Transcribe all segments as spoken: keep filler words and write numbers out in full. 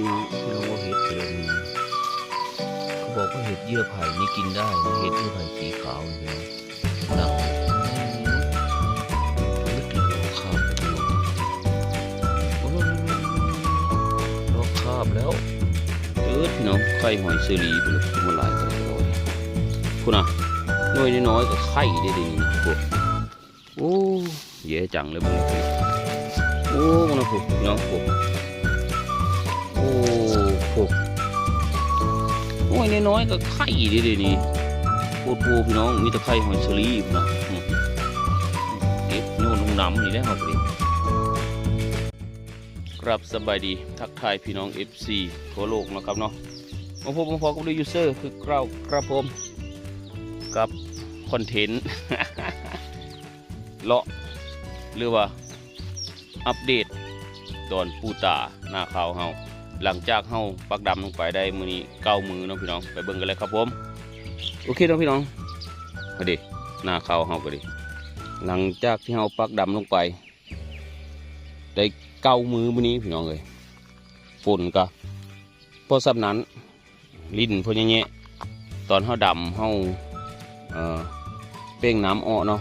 พี่น้อง พี่น้องว่าเห็ดเดือนนี้ เขาบอกว่าเห็ดเยื่อไผ่นี่กินได้นะ เห็ดเยื่อไผ่สีขาวนี่นะ นะ เห็ดเดือนนี้ครับ พี่น้อง โอ้ย ดอกคาบแล้ว เออ พี่น้อง ไข่หอยเชอรี่ เป็นมาหลายกันแล้ว พูดนะ หน่วยน้อยๆก็ไข่ได้ดีนี่พวก โอ้ แย่จังเลย พวกนี้ โอ้ พวกนะพวก พี่น้องพวก โอ้ พวก หน่วยน้อยๆก็ไข่ได้ดีนี่ โคตรโพ พี่น้อง มีแต่ไข่หอยเชอรี่นะ อืม เก็บโยนลงน้ำนี่แหละครับ ครับ สบายดี ทักทายพี่น้อง เอฟซี ทั่วโลกนะครับเนาะ มาพบมาพอกับรีวิวเซอร์คือเก่าครับผม กับคอนเทนต์ เลาะ หรือว่าอัปเดตดอนปูตานาข่าวเฮา หลังจากเฮาปักดำลงไปได้มื้อนี้เก้ามื้อเนาะพี่น้อง ไปเบิ่งกันเลยครับผม โอเคเนาะพี่น้อง พอดี นาข่าวเฮาก็ดี หลังจากที่เฮาปักดำลงไป ได้เก้ามื้อมื้อนี้พี่น้องเอ้ย ฝนก็พอส่ำนั้น ลิ้นพอแยะๆ ตอนเฮาดำเฮา เอ่อ เป้งน้ำออกเนาะ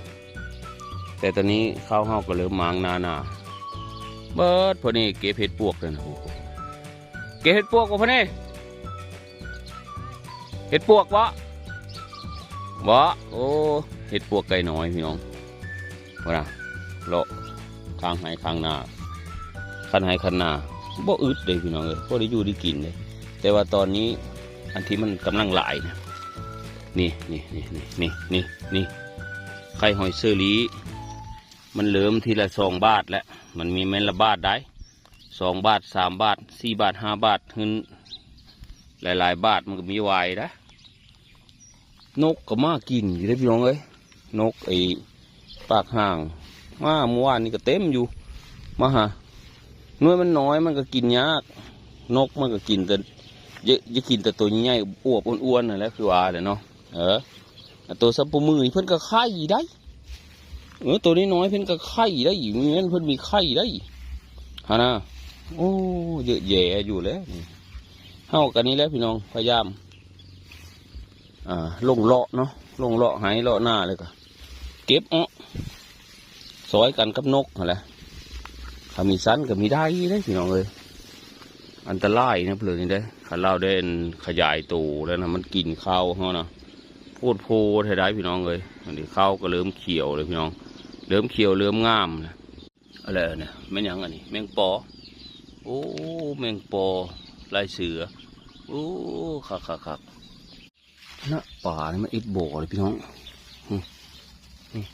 แต่ตอนนี้ข้าวเฮาก็เริ่มมางหนาๆ เบิดพอดีเก็บเห็ดปวกเลยนะ โอ้โห เก็บเห็ดปวกบ่พอดี เห็ดปวกบ่ บ่ โอ้ เห็ดปวกไก่น้อยพี่น้อง ว่านะ เลาะข้างไฮ่ข้างนา คันไฮ่คันนา บ่อึดเลยพี่น้องเอ้ย พอได้อยู่ได้กินเลย แต่ว่าตอนนี้อันที่มันกำลังหลายนะ นี่ นี่ นี่ ไข่หอยเชอรี่ มันเริ่มทีละสองบาทแล้ว มันมีแม่นละบาทได้ สองบาท สามบาท สี่บาท ห้าบาท ขึ้น หลายๆ บาทมันก็มีวายนะ นกก็มากินอยู่เด้อพี่น้องเอ้ย นกไอ้ปากห่าง มาเมื่อวานนี้ก็เต็มอยู่ มาหา หน่วยมันน้อยมันก็กินยาก นกมันก็กินแต่ เยอะ จะกินแต่ตัวใหญ่ๆ อวบอ้วนๆ นั่นแหละคือว่าแหละเนาะ เออ ตัวสับปูมือนี่เพิ่นก็ไข่ได้ เออ ตัวน้อยๆ เพิ่นก็ไข่ได้ มีแม่นเพิ่นมีไข่ได้ ฮะนะ โอ้ เยอะแยะอยู่แล้วนี่ เฮากันนี่แหละพี่น้อง พยายาม อ่า ลงเลาะเนาะ ลงเลาะไฮ่เลาะนาเลยก็ เก็บเอาะ ซอยกันกับนกหั่นแหละ ถ้ามีสันก็มีได้เด้พี่น้องเอ้ย อันตรายนะเผลอนี่เด้ คันลาวได้ขยายตัวแล้วนะ มันกินข้าวเฮานะ โพดโพแท้ได้พี่น้องเอ้ย อันนี้ข้าวก็เริ่มเขียวเลยพี่น้อง เริ่มเขียวเริ่มงามนะ อะไรเนี่ย แม่นหยังอันนี้ แมงปอ โอ้ แมงปอ ลายเสือ โอ้ คักคักคัก นะ ป่านี่มันเอ็ดบ่อเลยพี่น้อง อืม อืม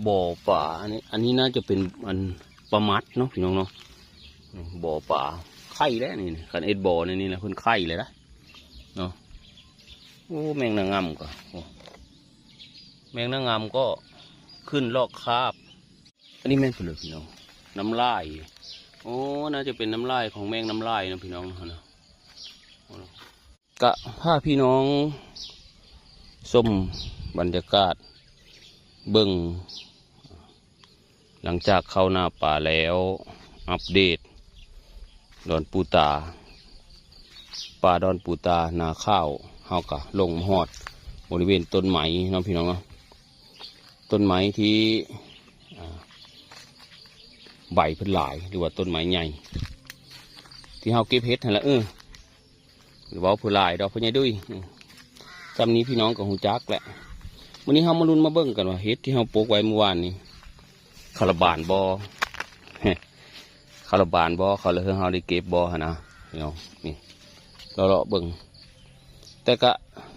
บ่อป่า อันนี้ อันนี้น่าจะเป็นอันปลามัดเนาะพี่น้องเนาะ อืม บ่อป่า ไข่แล้วนี่ คันเอ็ดบ่อในนี่นะ เพิ่นไข่เลยนะ เนาะ โอ้ แมงนางงามก็ โอ้ แมงนางงามก็ขึ้นลอกคราบ อันนี้แมงเผลอพี่น้อง น้ำลาย โอ้ น่าจะเป็นน้ำลายของแมงน้ำลายนะพี่น้องเนาะ กะพาพี่น้องชมบรรยากาศเบิ่ง หลังจากเข้านาป่าแล้ว อัปเดต ดอนปูตา ป่าดอนปูตานาข้าว เฮากะลงมาฮอดบริเวณต้นไม้เนาะพี่น้องเนาะ ต้นไม้ที่ อ่า ใบเพิ่นหลาย หรือว่าต้นไม้ใหญ่ ที่เฮาเก็บเห็ดหั่นละ เออ หรือว่าผู้หลายดอกพ่อใหญ่ดุ้ย อืม จำนี้พี่น้องก็ฮู้จักแหละ มื้อนี้เฮามาลุ้นมาเบิ่งกันว่าเห็ดที่เฮาปลูกไว้เมื่อวานนี้ เขาละบานบ่ เขาละบานบ่ เขาละเฮือเฮาได้เก็บบ่หั่นนะพี่น้อง นี่ เลาะๆเบิ่ง แต่กะ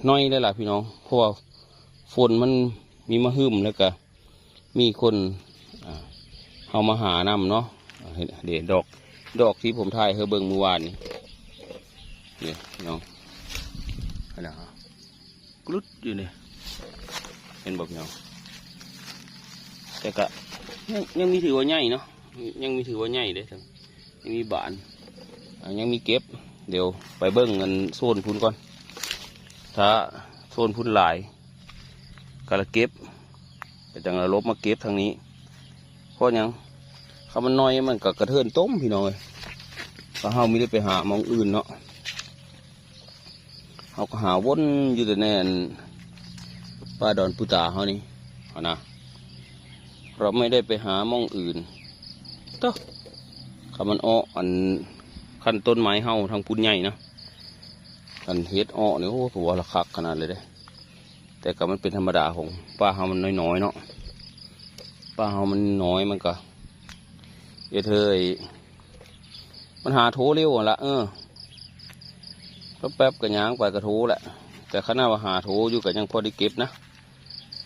น้อยเลยล่ะพี่น้อง เพราะว่าฝนมันมีมาหึมแล้วกะ มีคน อ่า เฮามาหานำเนาะ อ่า เห็นเด้ดอก ดอกที่ผมถ่ายให้เบิ่งเมื่อวานนี้ นี่พี่น้อง อันนั้นฮะ กรุดอยู่นี่ เห็นบ่พี่น้อง แต่กะ ยัง ยังมีถือว่าใหญ่เนาะ ยังมีถือว่าใหญ่เด้ ยังมีบาน อ่า ยังมีเก็บ เดี๋ยวไปเบิ่งกันโซนพุ้นก่อน ถ้าโซนพุ้นหลาย ก็ละเก็บ ก็จังละลบมาเก็บทางนี้ เพราะหยัง คันมันน้อยมันก็กระเทินต้มพี่น้องเอ้ย ก็เฮาไม่ได้ไปหาหม่องอื่นเนาะ เฮาก็หาวนอยู่แต่ในอันป่าดอนปูตาเฮานี่หั้นนะ เราไม่ได้ไปหาหม่องอื่น เต๊อะ คันมันอ้ออัน คันต้นไม้เฮาทางพุ้นใหญ่นะ คันเฮ็ดอ้อนี่ โอ้ ผมว่าละคักขนาดเลยเด้ แต่ก็มันเป็นธรรมดาของป่าเฮามันน้อยๆเนาะ ป่าเฮามันน้อยมันก็ เฮ็ดเฮ้ย มันหาโถเร็วหั่นละ เออ แป๊บๆก็ย่างไปก็โถแหละ แต่ขนาดว่าหาโถอยู่ก็ยังพอได้เก็บนะ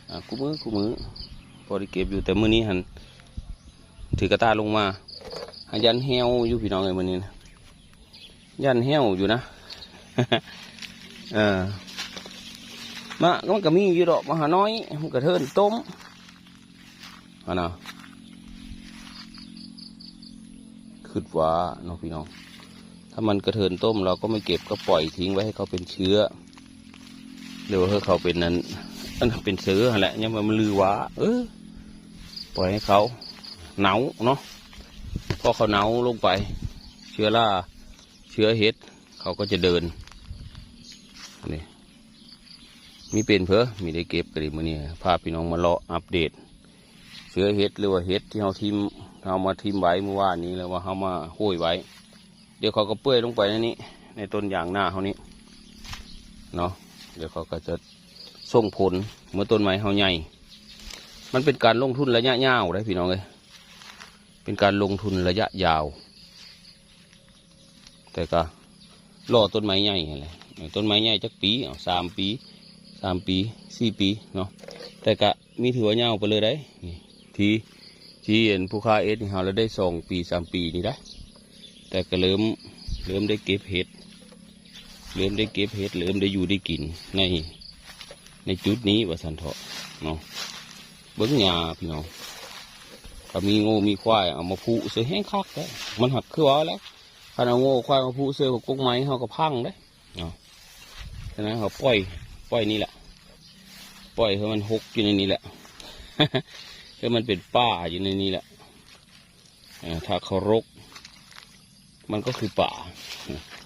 อ่า คู่มื้อคู่มื้อ พอได้เก็บอยู่ แต่มื้อนี้หั่น ถือกระต่าลงมา หายันแห้วอยู่พี่น้องเอ้ย มื้อนี้นะ ยันแห้วอยู่นะ เออ มะ มันก็มีอยู่ดอก มะหาน้อย มันกระเทินต้ม หั่นนะ คิดว่าเนาะพี่น้อง ถ้ามันกระเทินต้ม เราก็ไม่เก็บ ก็ปล่อยทิ้งไว้ให้เขาเป็นเชื้อ หรือว่าให้เขาเป็นนั้น อันนั้นเป็นเชื้อหั่นแหละ ยังมันลือว่า เออ ปล่อยให้เขาเน่าเนาะ พอเขาเน่าลงไป เชื้อรา เชื้อเห็ด เขาก็จะเดิน นี่ มีเป็นเผลอ มีได้เก็บก็ดี มื้อนี้พาพี่น้องมาเลาะอัปเดต เชื้อเห็ดหรือว่าเห็ดที่เฮาทิ่ม เฮามาทิ่มไว้เมื่อวานนี้ แล้วว่าเฮามาโห้ยไว้ เดี๋ยวเขาก็เปื่อยลงไปในนี้ ในต้นยางนาเฮานี้เนาะ เดี๋ยวเขาก็จะส่งผลเมื่อต้นไม้เฮาใหญ่ มันเป็นการลงทุนระยะยาวเด้อพี่น้องเอ้ย เป็นการลงทุนระยะยาว แต่ก็รอต้นไม้ใหญ่หั่นแหละ เออ ต้นไม้ใหญ่จักปี เอา สามปี สามปี สี่ปีเนาะ แต่ก็มีถือว่ายาวไปเลยได้ นี่ ที่ ที่เห็นผู้ค้าเอสนี่เฮาแล้วได้สองปี สามปีนี่ได้ แต่ก็เริ่ม เริ่มได้เก็บเห็ด เริ่มได้เก็บเห็ด เริ่มได้อยู่ได้กินใน ในจุดนี้ว่าซั่นเถาะเนาะ เบิ่งหญ้าพี่น้อง ก็มีงัวมีควายเอามาผูกใส่แห้งคักแท้ มันหักคือว่าแล้ว คันเอางัวควายมาผูกใส่กับกกไม้เฮาก็พังเด้เนาะ ฉะนั้นเขาปล่อย ปล่อยนี่แหละ ปล่อยให้มันหกอยู่ในนี้แหละ ให้มันเป็นป่าอยู่ในนี้แหละ เอ่อ ถ้าเขารก มันก็คือป่า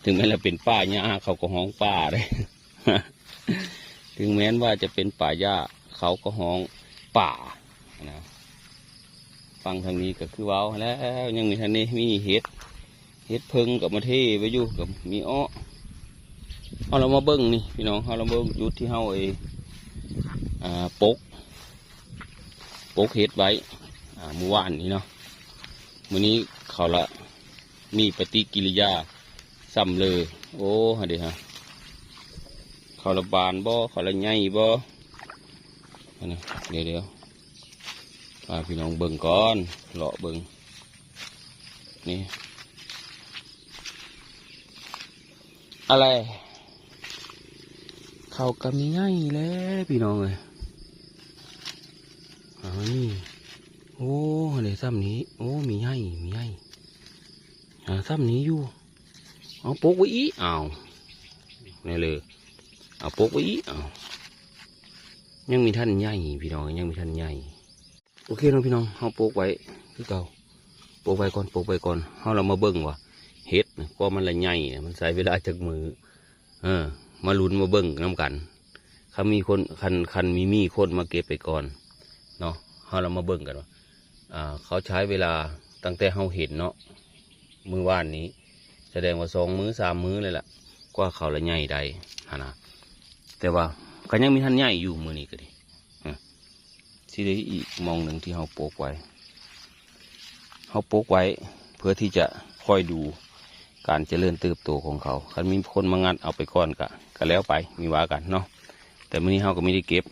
ถึงแม้จะเป็นป่าหญ้าเขาก็ฮ้องป่าเด้ ถึงแม้ว่าจะเป็นป่าหญ้า เขาก็ฮ้องป่านะ ฟังทางนี้ก็คือเว้าแล้ว ยังมีทันนี้มีเห็ด เห็ดเผิงกับมาเทไว้อยู่ กับมีอ้อ เอาเรามาเบิ่งนี่พี่น้อง เอาเรามาเบิ่งจุดที่เฮาไอ้ อ่า ปก ปกเห็ดไว้ อ่า เมื่อวานนี้เนาะ มื้อนี้เขาละมีปฏิกิริยาซ้ำเลย โอ้ หั่นเด้ฮะ เขาละบานบ่ เขาละใหญ่บ่ หั่นนะ เดี๋ยวๆ พาพี่น้องเบิ่งก่อน เลาะเบิ่ง นี่ อะไร เขาก็มีใหญ่แหละพี่น้องเอ้ย อ่า นี่ โอ้ เดี๋ยวซ้ำนี้ โอ้ มีใหญ่ มีใหญ่ อ่า ซ้ำนี้อยู่ เอาปกไว้อีก เอา นี่เลย เอาปกไว้อีก เอา ยังมีทันใหญ่ พี่น้อง ยังมีทันใหญ่ โอเคเนาะพี่น้อง เฮาปกไว้คือเก่า ปกไว้ก่อน ปกไว้ก่อน เฮาเรามาเบิ่งว่าเห็ดน่ะ กว่ามันละใหญ่น่ะ มันใช้เวลาจักมื้อ เออ มาลุ้นมาเบิ่งนำกัน คันมีคน คัน คันมี มีคนมาเก็บไปก่อนเนาะ เฮาเรามาเบิ่งกันว่า อ่า เขาใช้เวลาตั้งแต่เฮาเห็นเนาะ มื้อวานนี้ แสดงว่าสองมื้อ สามมื้อเลยล่ะ กว่าเขาละใหญ่ได้หั่นนะ แต่ว่าก็ยังมีทันใหญ่อยู่มื้อนี้ก็ดี อืม ที่ได้อีกหม่องหนึ่งที่เฮาปกไว้ เฮาปกไว้เพื่อที่จะคอยดูการเจริญเติบโตของเขา คันมีคนมางัดเอาไปก่อนก็ ก็แล้วไป มีว่ากันเนาะ แต่มื้อนี้เฮาก็ไม่ได้เก็บ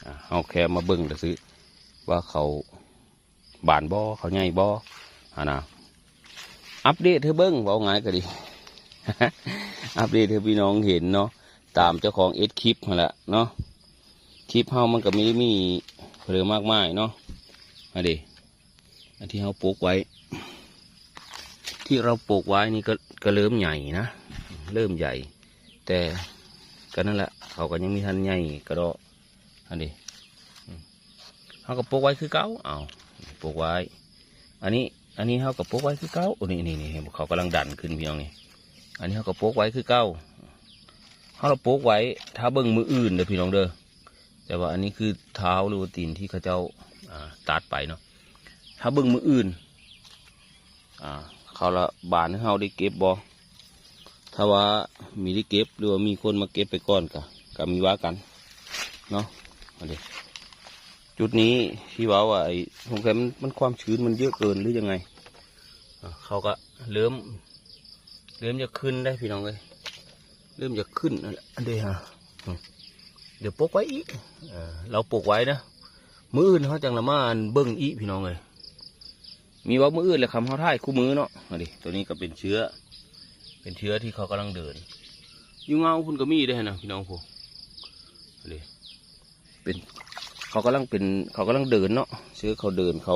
อ่า เฮาแค่มาเบิ่งซื่อๆ ว่าเขาบานบ่ เขาใหญ่บ่ หั่นนะ อัปเดตให้เบิ่ง เว้าง่ายก็ดี อัปเดตให้พี่น้องเห็นเนาะ ตามเจ้าของเอสคลิปหั่นแหละเนาะ คลิปเฮามันก็ไม่ได้มีเรื่องมากมายเนาะ อันนี้ อันที่เฮาปลูกไว้ ที่เราปลูกไว้นี่ก็ ก็เริ่มใหญ่นะ เริ่มใหญ่ แต่ก็นั่นแหละ เขาก็ยังมีทันใหญ่กระดอก อันนี้ อืม เฮาก็ปลูกไว้คือเก่า เอา ปลูกไว้ อันนี้ อันนี้เฮาก็ปกไว้คือเก่า โอ้ นี่ นี่ นี่ เห็นบ่ เขากำลังดันขึ้นพี่น้องนี่ อันนี้เฮาก็ปกไว้คือเก่า เฮาละปกไว้ ถ้าเบิ่งมื้ออื่นเด้อพี่น้องเด้อ แต่ว่าอันนี้คือเท้าหรือว่าตีนที่เขาเจ้า อ่า ตัดไปเนาะ ถ้าเบิ่งมื้ออื่น อ่า เขาละบานให้เฮาได้เก็บบ่ ถ้าว่ามีได้เก็บหรือว่ามีคนมาเก็บไปก่อนก็ ก็มีว่ากันเนาะ อันนี้ จุดนี้ที่ว่าว่าไอ้ สงสัยมัน มันความชื้นมันเยอะเกินหรือยังไง อ่า เขาก็เริ่ม เริ่มจะขึ้นได้พี่น้องเอ้ย เริ่มจะขึ้นนั่นแหละ อันเดียวฮะ อืม เดี๋ยวปกไว้อีก เออ เราปกไว้นะ มื้ออื่นเขาจังละมาเบิ่งอีกพี่น้องเอ้ย มีว่ามื้ออื่นแหละ คำเขาถ่ายคู่มื้อเนาะ อันนี้ ตัวนี้ก็เป็นเชื้อ เป็นเชื้อที่เขากำลังเดิน อยู่เงาพุ่นก็มีได้นะพี่น้องผู้ อันนี้ เป็น เขากำลังเป็น เขากำลังเดินเนาะ เชื้อเขาเดิน เขา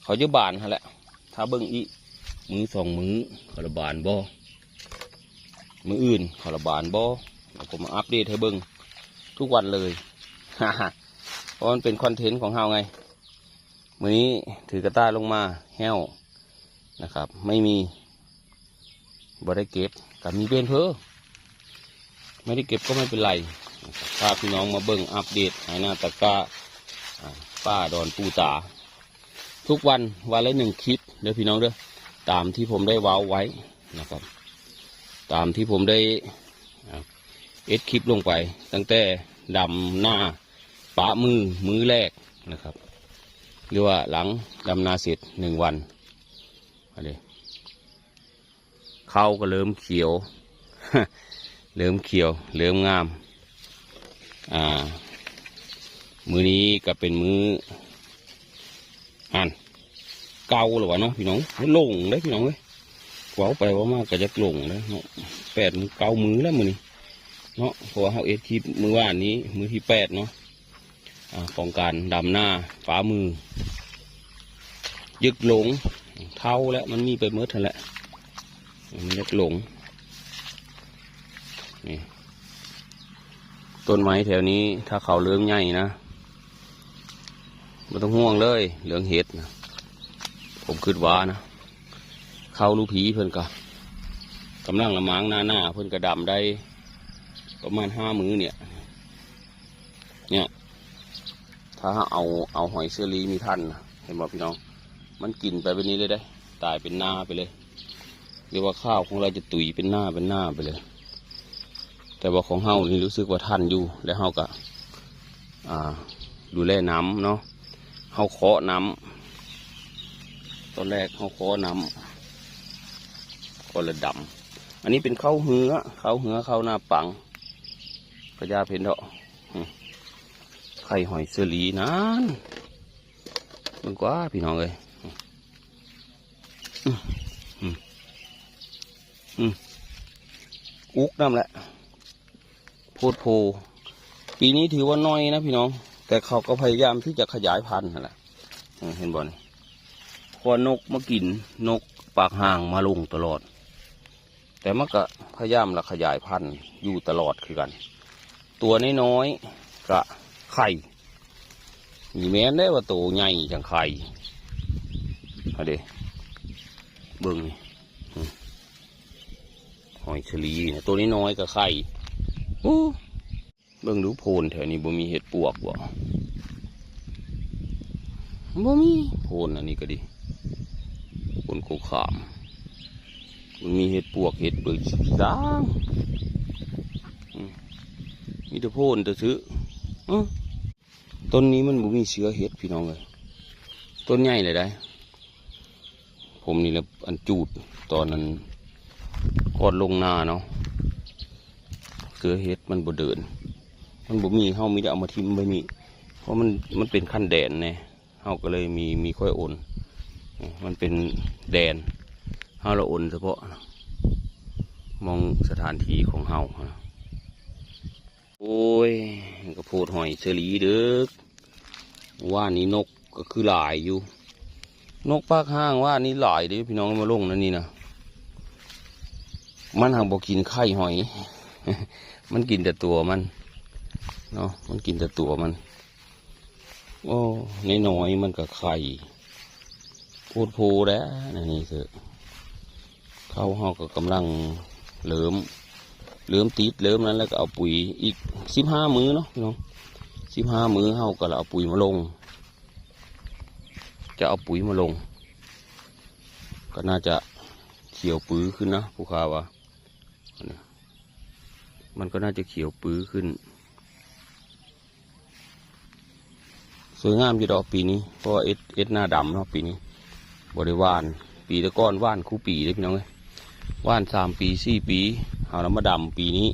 เขาจะบานหั่นแหละ ถ้าเบิ่งอีก มื้อสองมื้อ เขาละบานบ่ มื้ออื่น เขาละบานบ่ แล้วก็มาอัปเดตให้เบิ่งทุกวันเลย เพราะมันเป็นคอนเทนต์ของเฮาไง มื้อนี้ถือกระต่ายลงมาแห้วนะครับ ไม่มี บ่ได้เก็บ ก็มีเป็นเพ้อ ไม่ได้เก็บก็ไม่เป็นไรนะครับ พาพี่น้องมาเบิ่งอัปเดตไหหน้าตะกร้า อ่า ป่าดอนปูตา ทุกวัน วันละหนึ่งคลิปเด้อพี่น้องเด้อ ตามที่ผมได้เว้าไว้นะครับ ตามที่ผมได้ อ่า เอ็ดคลิปลงไป ตั้งแต่ดำนาปะมือ มื้อแรกนะครับ หรือว่าหลังดำนาเสร็จหนึ่งวัน อันนี้ เข้าก็เริ่มเขียว เริ่มเขียว เริ่มงาม อ่า มื้อนี้ก็เป็นมื้อ หั่น เก่าแล้ววะเนาะพี่น้อง หลงเด้อพี่น้องเอ้ย เว้าไปเว้ามาก็อยากหลงเด้อเนาะ แปดมื้อ เก้ามื้อแล้วมื้อนี้เนาะ เพราะว่าเฮาเอ็ดคลิปมื้อวานนี้ มื้อที่แปดเนาะ อ่า ของการดำนาปะมือ ยึกหลง เฒ่าแล้ว มันมีไปหมดหั่นแหละ มันยึกหลง นี่ ต้นไม้แถวนี้ ถ้าเขาเริ่มใหญ่นะ บ่ต้องห่วงเลย เรื่องเห็ดนะ ผมคิดว่านะ เข้าลูกผีเพิ่นก็ กำลังละหมางหน้าหน้า เพิ่นก็ดำได้ ประมาณห้ามื้อเนี่ย เนี่ย ถ้าเอา เอาหอยเชอรี่มีทันนะ เห็นบ่พี่น้อง มันกินไปแบบนี้เลยเด้ ตายเป็นหน้าไปเลย เรียกว่าข้าวของเราจะตุยเป็นหน้าเป็นหน้าไปเลย แต่ว่าของเฮานี่รู้สึกว่าทันอยู่ แล้วเฮาก็ อ่า ดูแลน้ำเนาะ เฮาเคาะน้ำ ตอนแรกเฮาเคาะน้ำ ก็ละดำ อันนี้เป็นเข้าเหือ เข้าเหือ เข้าหน้าปัง พญาเพนเถาะ อืม ไข่หอยเชอรี่นั้น มันกว่าพี่น้องเอ้ย อืม อืม อืม อุกน้ำแหละ โพดโพ ปีนี้ถือว่าน้อยนะพี่น้อง แต่เขาก็พยายามที่จะขยายพันธุ์นั่นแหละ อืม เห็นบ่นี่ เพราะว่านกมากิน นกปากห่างมาลงตลอด แต่มันก็พยายามละขยายพันธุ์อยู่ตลอดคือกัน ตัวน้อยๆกะไข่ มีแม่นได้ว่าโตใหญ่จังไข่ เอาเด้ เบิ่งนี่ อืม หอยเชอรี่เนี่ย ตัวน้อยๆกะไข่ อู้ เบิ่งดูโพนแถวนี้บ่มีเห็ดปวกบ่ บ่มี โพนอันนี้ก็ดี โพนโคขาม มันมีเห็ดปวกเห็ดเปิดสร้าง อืม มีแต่โพนแต่ซื้อ อืม ต้นนี้มันบ่มีเชื้อเห็ดพี่น้องเอ้ย ต้นใหญ่เลยได้ ผมนี่แหละอันจูด ตอนนั้นก่อนลงนาเนาะ เชื้อเห็ดมันบ่เดิน มันบ่มี เฮามีแต่เอามาทิ่มไว้นี่ เพราะมัน มันเป็นคันแดนแน่ เฮาก็เลยมี มีค่อยโอน นี่มันเป็นแดน เฮาละโอนเฉพาะ มองสถานที่ของเฮานะ โอ้ย กะโพดหอยเชอรี่เด้อ ว่านี่นกก็คือหลายอยู่ นกปากห่างว่านี่หลายเด้อพี่น้อง มาลงนั่นนี่นะ มันหากบ่กินไข่หอย มันกินแต่ตัวมัน เนาะ มันกินแต่ตัวมัน โอ้ น้อยๆมันก็ไข่ พดโพแล้ว นี่คือ เข้าเฮาก็กำลังเริ่ม เริ่มติด เริ่มนั้นแล้วก็เอาปุ๋ยอีกสิบห้ามื้อเนาะพี่น้อง สิบห้ามื้อเฮาก็เอาปุ๋ยมาลง จะเอาปุ๋ยมาลง ก็น่าจะเขียวปื้อขึ้นนะ ผู้ค้าว่า มันก็น่าจะเขียวปื้อขึ้น สวยงามอยู่ดอกปีนี้ เพราะว่าเอ็ด เอ็ดหน้าดำเนาะปีนี้ บ่ได้หว่าน ปีแต่ก่อนหว่านคู่ปีเลยพี่น้องเอ้ย หว่านสามปี สี่ปี เอาแล้วมาดำปีนี้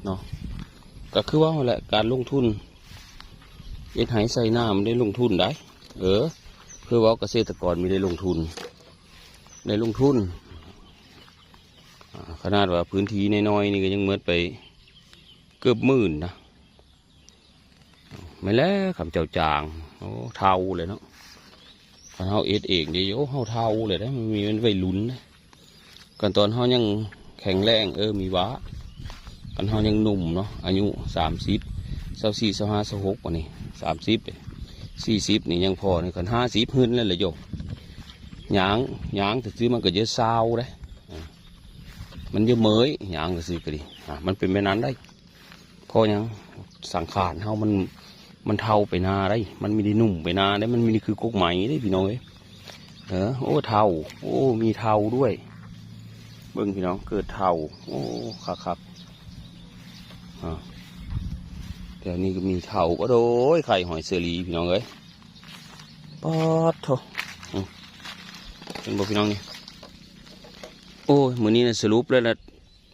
เนาะ ก็คือว่าแหละ การลงทุน เอ็ดไฮ่ใส่นามันได้ลงทุนได้ เออ เพื่อว่าเกษตรกรมีได้ลงทุน ได้ลงทุน อ่า ขนาดว่าพื้นที่น้อยๆนี่ก็ยังหมดไปเกือบหมื่นนะ แม่นแล้ว คำเจ้าจาง โอ้ เฒ่าเลยเนาะ คันเฮาเอ็ดเองเด้ โอ้ เฮาเฒ่าเลยนะ มันมีเป็นวัยรุ่นนะ กันตอนเฮายังแข็งแรง เออ มีวา กันเฮายังหนุ่มเนาะ อายุสามสิบ ซาวสี่ ซาวห้า ซาวหก วันนี้ สามสิบ สี่สิบ นี่ยังพอ นี่คันห้าสิบขึ้นแล้วแหละโยม ยาง ยางแต่ซื้อมันก็เยอะซาวได้ อ่า มันเยอะเมย ยางก็ซื้อก็ดี อ่า มันเป็นแบบนั้นได้ เพราะหยัง สังขารเฮามัน มันเฒ่าไปนาได้ มันมีได้หนุ่มไปนาได้ มันมีได้คือกกไหมได้พี่น้องเอ้ย เออ โอ้ เฒ่า โอ้ มีเฒ่าด้วย เบิ่งพี่น้อง เกิดเฒ่า โอ้ คักคัก อ่า แถวนี้ก็มีเฒ่า โอ้โดย ไข่หอยเชอรี่พี่น้องเอ้ย ป๊อดโถ อืม เห็นบ่พี่น้องนี่ โอ้ย มื้อนี้นะสรุปแล้วนะ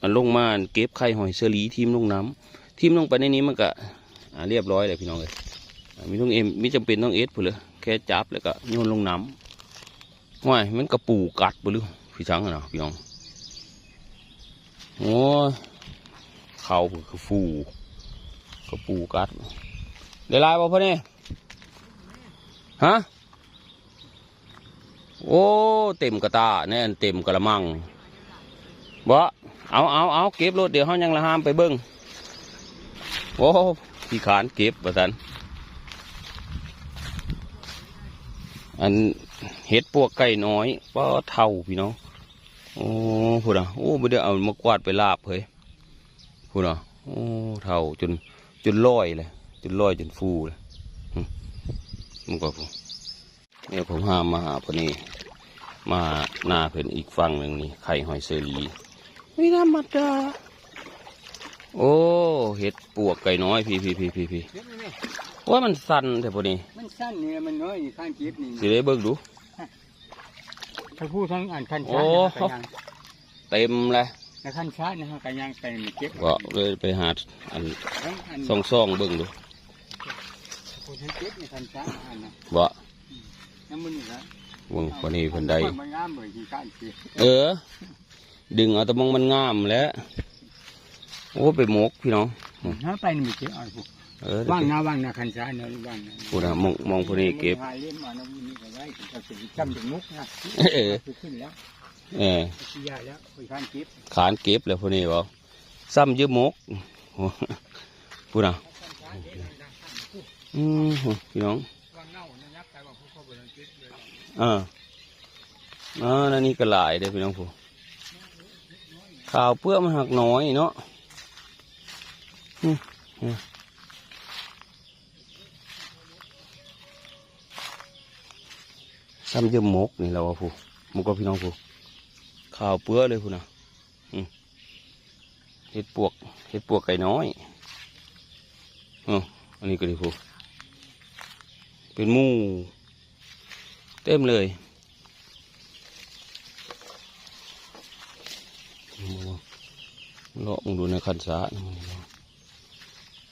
อันลงมาเก็บไข่หอยเชอรี่ ทิ่มลงน้ำ ทิ่มลงไปในนี้มันก็ อ่า เรียบร้อยแล้วพี่น้องเอ้ย อ่า มีต้องเอ็ม มีจำเป็นต้องเอ็ดพู้นเลย แค่จับแล้วก็โยนลงน้ำ ว้าย มันกระปูกัดบ่หรือพี่ช้างอะนะพี่น้อง โอ้ย เขาคือฟู กระปูกัด ได้หลายบ่พ่อนี่ ฮะ โอ้ เต็มกระตาแน่น เต็มกะละมัง บ่ เอา เอา เอา เก็บโลด เดี๋ยวเฮายังละห้ามไปเบิ่ง โอ้ ขี้คร้านเก็บ ว่าซั่น อัน เห็ดปวกไก่น้อย ป๊าด เฒ่าพี่น้อง โอ้ พู้นน่ะ โอ้ บ่ได้เอามากวาดไปลาบเฮ้ย พู้นน่ะ โอ้ เฒ่าจน จนลอยเลย จนลอยจนฟูเลย หึ มันก็พู้น เนี่ยผมหามาหาพอดี มาหน้าเพิ่นอีกฝั่งหนึ่งนี่ ไข่หอยเชอรี่ ไม่ธรรมดา โอ้ เห็ดปวกไก่น้อย พี่ พี่ พี่ พี่ พี่ เก็บไว้ไหม ว่ามันสั้นแท้พอดี มันสั้นนี่ มันน้อยนี่ ข้างเก็บนี่ สิได้เบิ่งดู ถ้าพูดทั้งอันคัน โอ้ ช้างนะ ก็ยัง เต็มเลย ในคันช้างนะ ก็ยังไปเก็บ ก็เลยไปหาอัน ทั้งอัน ส่องๆเบิ่งดู พูดทั้งเก็บในคันช้างอันนะ บ่ น้ำมันนี่ละ วงพอดีเพิ่นได้ มันงามเหมือนขี้ข้านเก็บ เออ ดึงเอาแต่มองมันงามแหละ โอ้ ไปหมกพี่น้อง ถ้าไปนี่มันเก็บเอาพวก เออ ว่างนะ ว่างนะ คันช้างนะ ว่างนะ พู้นน่ะ มอง มองพอดีเก็บ หาเล่มมานะ นี่ก็ได้ ก็สิจำเป็นมุกนะ เออ คือขึ้นแล้ว เออ ขี้ยาแล้ว ขี้ข้านเก็บ คร้านเก็บแล้วพอดีบ่ ซ้ำเยอะมก พู้นน่ะ อืม พี่น้อง ว่างเน่านะ ยับไปว่าพวกเขาบ่ได้เก็บเลย เออ อ่า นั่นนี่ก็หลายเด้อพี่น้องผู้ ข้าวเปลือกมันหักน้อยเนาะ อืม อืม ซ้ำเยอะมกนี่แล้วว่าผู้ มกก็พี่น้องผู้ ข้าวเปลือกเลยพู้นน่ะ อืม เห็ดปวก เห็ดปวกไก่น้อย เออ อันนี้ก็ดีพู้น เป็นหมู่ เต็มเลย เลาะมึงดูในคันสานี่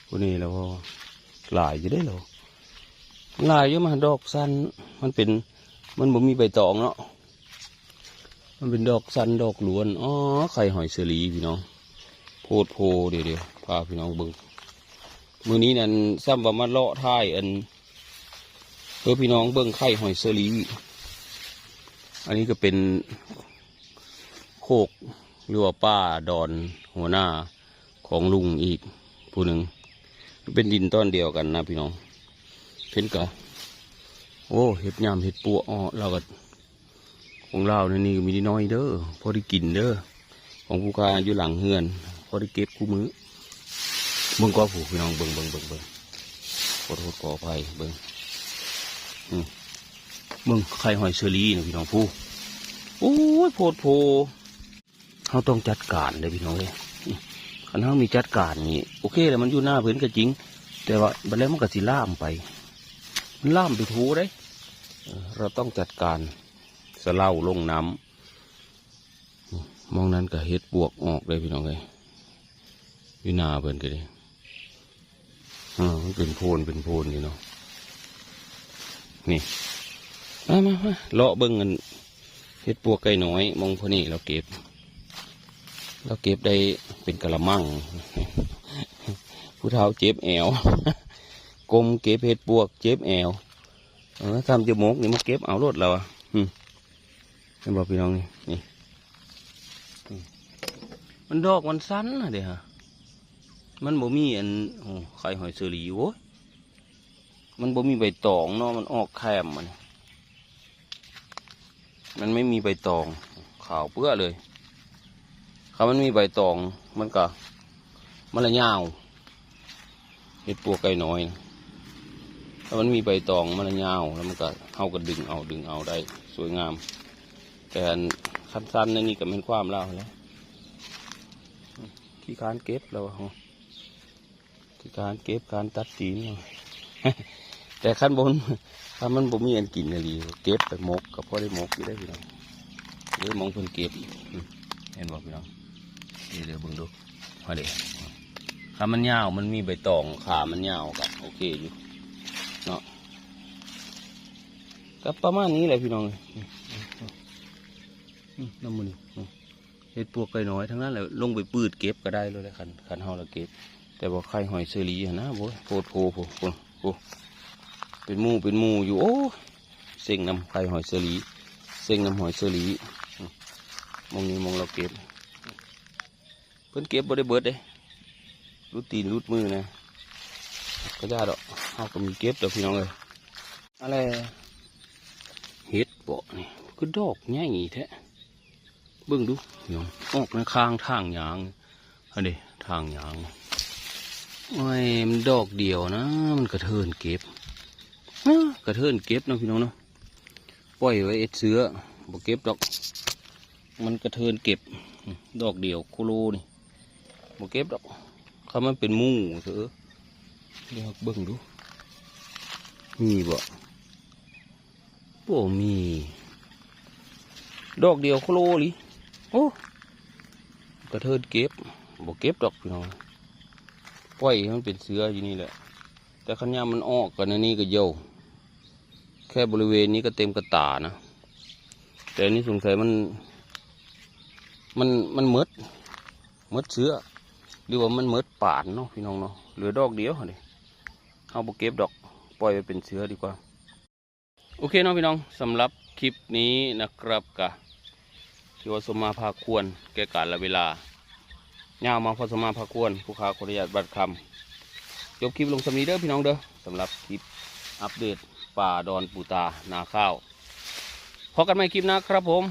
พวกนี้แล้วว่าหลายอยู่เด้อ หลายอยู่ มาดอกสั้น มันเป็น มันบ่มีใบตองเนาะ มันเป็นดอกสั้นดอกล้วน อ๋อ ไข่หอยเชอรี่พี่น้อง โพดโพ เดี๋ยวๆ พาพี่น้องเบิ่ง มื้อนี้นั่นซ้ำว่ามาเลาะถ่ายอัน เพื่อพี่น้องเบิ่งไข่หอยเชอรี่ อันนี้ก็เป็นโคกหรือว่าป่าดอนหัวหน้าของลุงอีกผู้หนึ่ง เป็นดินตอนเดียวกันนะพี่น้อง เพิ่นก็ โอ้ เห็ดหยามเห็ดปวกอ้อ ลาวก็ ของลาวในนี่ก็มีนิดหน่อยเด้อ พอได้กินเด้อ ของผู้ค้าอยู่หลังเฮือน พอได้เก็บคู่มื้อ เบิ่งก่อนผู้พี่น้อง เบิ่ง เบิ่ง เบิ่ง เบิ่ง ขอโทษขออภัย เบิ่ง อืม เบิ่งไข่หอยเชอรี่นะพี่น้องผู้ โอ้ย โพดโพ เราต้องจัดการเลยพี่น้องเอ้ย คันเรามีจัดการนี่ โอเคแหละ มันอยู่หน้าเพิ่นก็จริง แต่ว่าบัดแล้วมันก็สิลามไป มันลามไปทั่วเด้ เออ เราต้องจัดการ สะเลาลงน้ำ หม่องนั้นก็เห็ดปวกออกเลยพี่น้องเอ้ย อยู่หน้าเพิ่นก็ดี อ่า มันเป็นโพนเป็นโพนอยู่เนาะ นี่ มา มา มา เลาะเบิ่งกัน เห็ดปวกไก่น้อย หม่องพอนี่เราเก็บ เราเก็บได้เป็นกะละมัง ผู้เฒ่าเจ็บแอว ก้มเก็บเห็ดปวกเจ็บแอว เออ ทำจะมกนี่มาเก็บเอาโลดเราอะ อืม เห็นบ่พี่น้องนี่ นี่ อืม มันดอกมันสั้นนะเด้ฮะ มันบ่มีอัน โอ้ ไข่หอยเชอรี่ โว้ย มันบ่มีใบตองเนาะ มันออกแคมมัน มันไม่มีใบตอง ขาวเปื้อเลย ถ้ามันมีใบตอง มันก็ มันละยาว เห็ดปวกไก่น้อยนะ ถ้ามันมีใบตอง มันละยาว แล้วมันก็ เราก็ดึงเอา ดึงเอาได้ สวยงาม แต่อันสั้นๆ ในนี่ก็แม่นความลาวแหละ ขี้คร้านเก็บแล้วอะ ขี้คร้านเก็บ คร้านตัดตีน แต่คันบ่ คันมันบ่มีอันกินอีหลี เก็บไปมก ก็พอได้มกอยู่ได้พี่น้อง เอ้ย หม่องเพิ่นเก็บ อืม เห็นบ่พี่น้อง นี่เดี๋ยวเบิ่งดู มาเด้ ถ้ามันยาว มันมีใบตอง ขามันยาวก็โอเคอยู่ เนาะ ก็ประมาณนี้แหละพี่น้อง อืม อืม อืม น้ำมัน อืม เห็ดปวกไก่น้อยทั้งนั้นแหละ ลงไปปืดเก็บก็ได้เลยแหละ คัน คันเฮาละเก็บ แต่ว่าไข่หอยเชอรี่หั่นนะ โอ้ย โพดโพ โพ โพ โพ เป็นหมู่ เป็นหมู่อยู่ โอ้ย เซ็งนำไข่หอยเชอรี่ เซ็งนำหอยเชอรี่ อืม หม่องนี้หม่องเราเก็บ เพิ่นเก็บบ่ได้เบิดเด้ หลุดตีนหลุดมือนะ ก็ย่าดอก เฮาก็มีเก็บดอกพี่น้องเอ้ย อะไร เห็ดเปาะนี่ คือดอกใหญ่แท้ เบิ่งดู พี่น้อง ออกในข้างทางยาง อันนี้ทางยาง โอ้ย มันดอกเดียวนะ มันกระเทินเก็บ นะ กระเทินเก็บเนาะพี่น้องเนาะ ปล่อยไว้เอ็ดเสื้อ บ่เก็บดอก มันกระเทินเก็บ ดอกเดียวโคโลนี่ บ่เก็บดอก ถ้ามันเป็นหมู่เถอะ เดี๋ยวเบิ่งดู มีบ่ บ่มี ดอกเดียวโคโลหลี โอ้ กระเทินเก็บ บ่เก็บดอกพี่น้อง ปล่อยให้มันเป็นเสื้ออยู่นี่แหละ แต่คันยามมันออกกันอันนี้ก็เหี่ยว แค่บริเวณนี้ก็เต็มกระตานะ แต่อันนี้สงสัยมัน มัน มันหมด หมดเสื้อ หรือว่ามันหมดปานเนาะพี่น้องเนาะ เหลือดอกเดียวหั่นเด้ เฮาบ่เก็บดอก ปล่อยไว้เป็นเสื้อดีกว่า โอเคเนาะพี่น้อง สำหรับคลิปนี้นะครับ ก็ถือว่าสมมาพาควรแก่กาลเวลา ยาวมาพอสมมาพาควร ผู้ค้าขออนุญาตบัดคำ จบคลิปลงส่ำนี้เด้อพี่น้องเด้อ สำหรับคลิปอัปเดตป่าดอนปูตานาข้าว พบกันใหม่คลิปหน้าครับผม